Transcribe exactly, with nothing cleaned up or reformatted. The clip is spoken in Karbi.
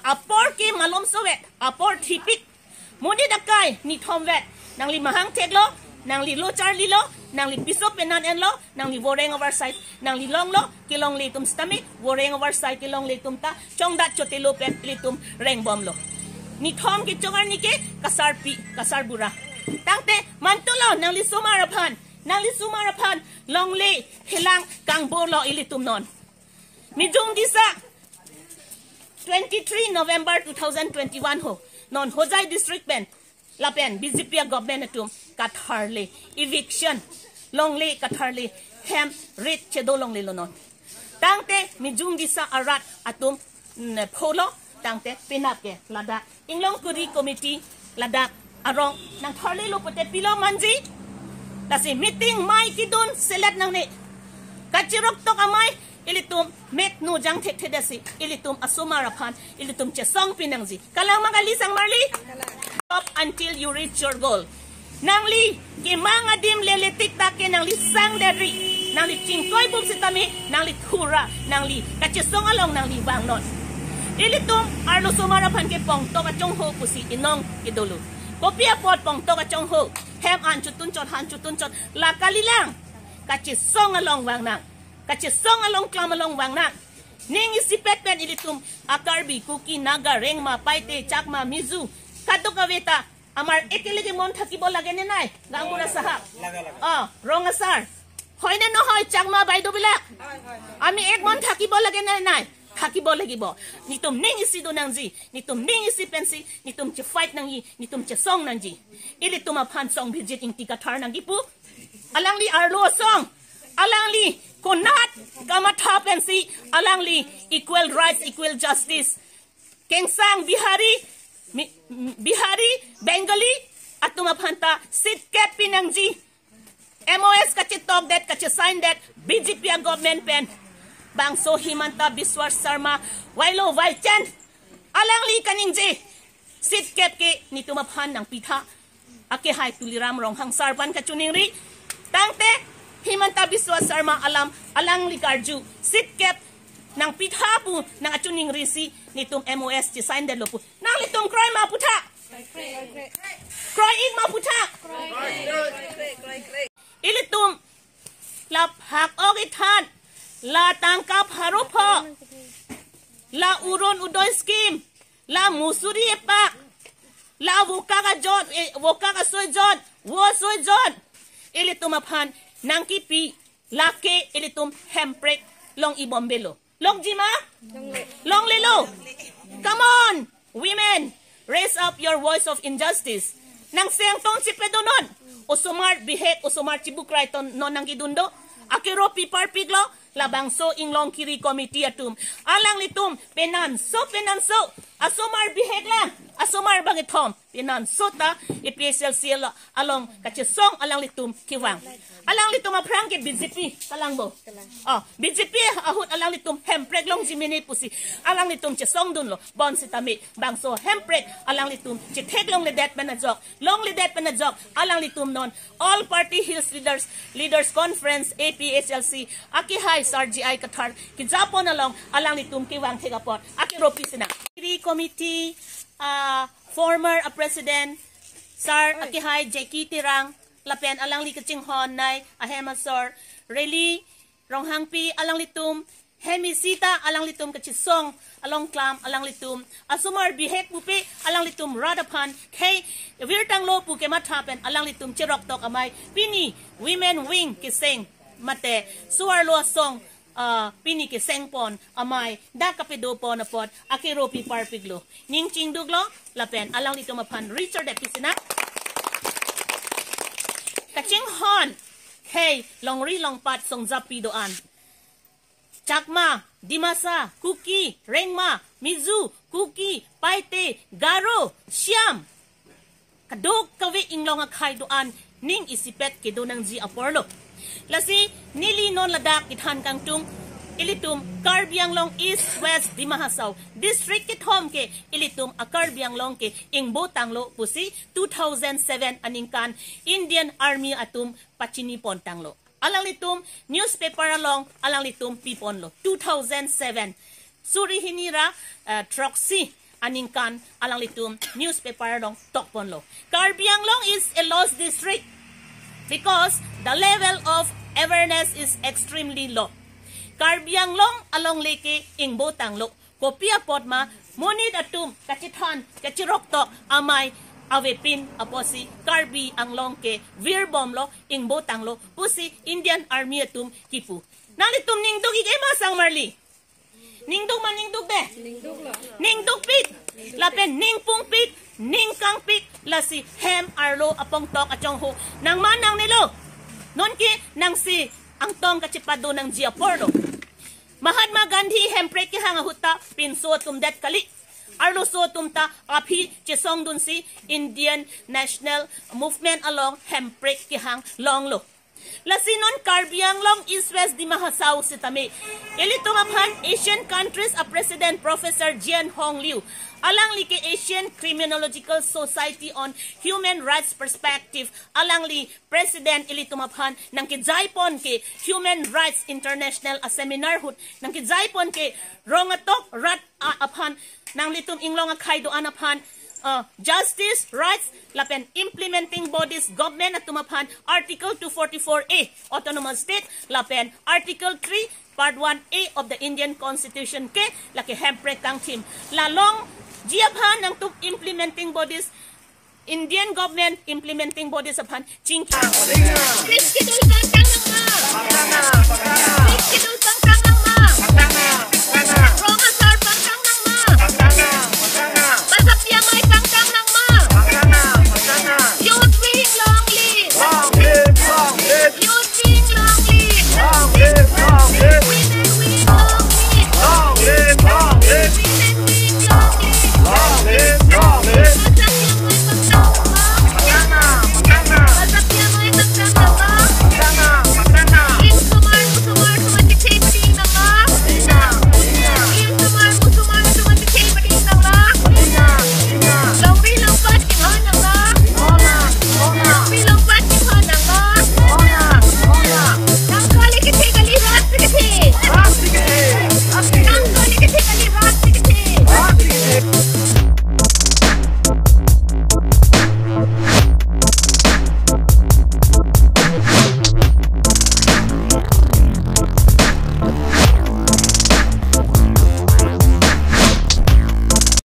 Apor ke malomso vet, apor thipik. Monit akai nithom vet. Nangli mahang theklo, nangli lo charlilo, nangli piso penan enlo, nangli voreng oversize, nangli longlo, kelongle atum sitame, voreng oversize kelongle atum ta, chongdat chotelo pen ilitum rengbomlo. Nithom kechok arni ke, kasarpi, kasarbura. Tangte, mantulo, nangli osomar aphan, nangli osomar aphan, longle, helang, kangborlo ilitum non. Mijung Disa, twenty-three November two thousand twenty-one ho, non Hojai district pen, lapen B J P a government atum katharle, eviction, longle katharle, hem rit chedo longlelo non. Tangte Mijung Disa arat atum, mm, pholo, tangte penap ke ladak Inglong Kuri Committee ladak arong nangtharlelo pote pilo manji. Lasi meeting mai kidun selet nangne. Kachirok tok amai ilitum met no jang thekthedetsi ilitum osomar aphan ilitum chesong pinangji. Kalang ma kali sangmarli? Up until you reach your goal. Nangli kemang adim lele tik tak ke nangli sangdetri. Nangli chingkoi buk sitame, nangli thura, nangli kachesong along nangli vangnon. Ilitum arlo osomar aphan ke pongtok achongho pusi inong kedolo. Kopi apot pongtok achongho? Hem an chotun chot, han chotun chot, la kalilang. Kachesong along vangnang. Kachesong along klam along vangnang. Ning isipet pen ilitum a Karbi, Kuki, Naga, Rengma, Paite, Chakma, Mizo, kadokave ta, আমাৰ একেলগে মন থাকিব লাগে নে নাই, গাঁওবুঢ়া চাহাব? লাগে, লাগে। অ, ৰং আছাৰ। হয়নে নহয়, চাকমা বাইদেউবিলাক? আমি এক মন থাকিব লাগে নে নাই? থাকিব লাগিব। Netum ning isi do nangji, netum ning isi pensi, netum che-fight nangji, netum chesong nangji. Ilitum aphan Songbhijit Ingti Kathar nangkipu. Alangli arlo asong. Alangli konat kamatha pensi, alangli equal rights, equal justice. Kengsang Bihari, Mi-, Bihari, Bengali, atum aphan ta seat kep pinangji. M O S kachetokdet, kache-signdet, B J P a government pen. Bangso Himanta Biswa Sarma, vailo vaichen. Alangli kaningje. Seat kep ke netum aphan nangpitha. Akehai Tuliram Ronghang sar aphan kachiningri. Tangte Himanta Biswa Sarma alam alangli karju. Seat kep nangpitha pu nang-achiningri si netum M O S che-sign detlo pu. Nanglitum kroi ma putha? Kroi ik ma putha? Ilitum la phak ok ithan, la tangka pharo pho, la Arunodoi scheme, la musuri epak, la vokak ajot, eh, vokak asoi jot, vo asoi jot. Ilitum aphan nangkipi, lake ilitum hemprek long-i bombe lo. Longji ma? Longle. Longlelo. Come on, women, raise up your voice of injustice. Nangseng tong chipedonon. Osomar bihek, osomar chibukrai ton non nangkidun do. Akeropi parpiklo, labangso Inglong Kiri Committee atum. Alanglitum, penanso, penanso. Asomar bihek lang, asomar bangkethom. Penanso ta, A P H L C along, along kachesong alanglitum kevang. Alanglitum aphrang ke B J P, kalang bo. Oh, B J P ahut alanglitum hemprek longji mene pusi. Alanglitum chesongdunlo, bonsitame, bangso hemprek, alanglitum, chetheklongledet pen ajok. Longledet pen ajok, alanglitum non, All Party Hills Leaders, Leaders Conference, A P H L C, akehai Sar G I Kathar, kejapon along, alanglitum kevang thek apot, akeropi sinang. Kiri Committee, ah, former, ah, President, Sar akehai Jackie Terang, lapen alangli kachinghon nai, ahem asor, Rally, Ronghangpi, alanglitum, hem isi ta alanglitum kachesong along klam alanglitum. Asomar bihek pupe alanglitum rat aphan khei virtanglo pu kematha pen alanglitum cherok tok amei. Pini women wing keseng mate suarlo asong, ah, pini keseng pon amei dak kapedo pon apot akeropi parpiklo. Ning chingduklo lapen alanglitum aphan richard episina. Kachinghon khei longri longpat songjapi do-an. Chakma, Dimasa, Kuki, Rengma, Mizo, Kuki, Paite, Garo, Shyam. Kadokave Inglong akhei do-an ning isipet kedo nangji aporlo. Lasi neli non ladak kethan kangtung ilitum Karbi Anglong East West Dima Hasao district kethom ke ilitum a Karbi Anglong ke ingbotanglo pusi two thousand seven aningkan Indian Army atum pachini pontanglo. Alanglitum newspaper along alanglitum piponlo two thousand seven. Suri hini ra, eh, throksi aningkan alanglitum newspaper along tokponlo. Karbi Anglong is a lost district because the level of awareness is extremely low. Karbi Anglong alongle ke ingbotanglo. Kopi apot ma monit atum kachethan kachiroktok amei avepin apotsi Karbi Anglong ke virbomlo, ingbotanglo pusi Indian Army atum kipu. Nanglitum ningduk-ik ma, sangmarli? Ningduk ma ningdukde? Ningdukpik. Lapen ningpungpik, ningkangpik, lasi hem arlo apongtok achongho nangman nangnelo. Nonke nangsi angtong kachepado nangji aporlo. Mahatma Gandhi hemprek kehang ahut ta pinso atum det kali. Arloso atum ta aphi chesongdunsi Indian National Movement along hemprek kehang longlo. Lasi non Karbi Anglong East West Dima Hasao sitame ilitum aphan Asian countries a President Professor Jian Hong Liu, alangli ke Asian Criminological Society on Human Rights Perspective, alangli President ilitum aphan nangkejaipon ke Human Rights International a seminar ahut nangkejaipon ke rong atok rat a- aphan, nanglitum inglong akhei do-an aphan, uh, justice, rights, lapen implementing bodies, government atum aphan Article two forty-four A, Autonomous State, lapen Article three, Part one A of the Indian Constitution ke lake hemprek kangthim. La longji aphan nangtum implementing bodies, Indian government implementing bodies aphan chingki. Sixth Schedule kangthang nangma. Sixth Schedule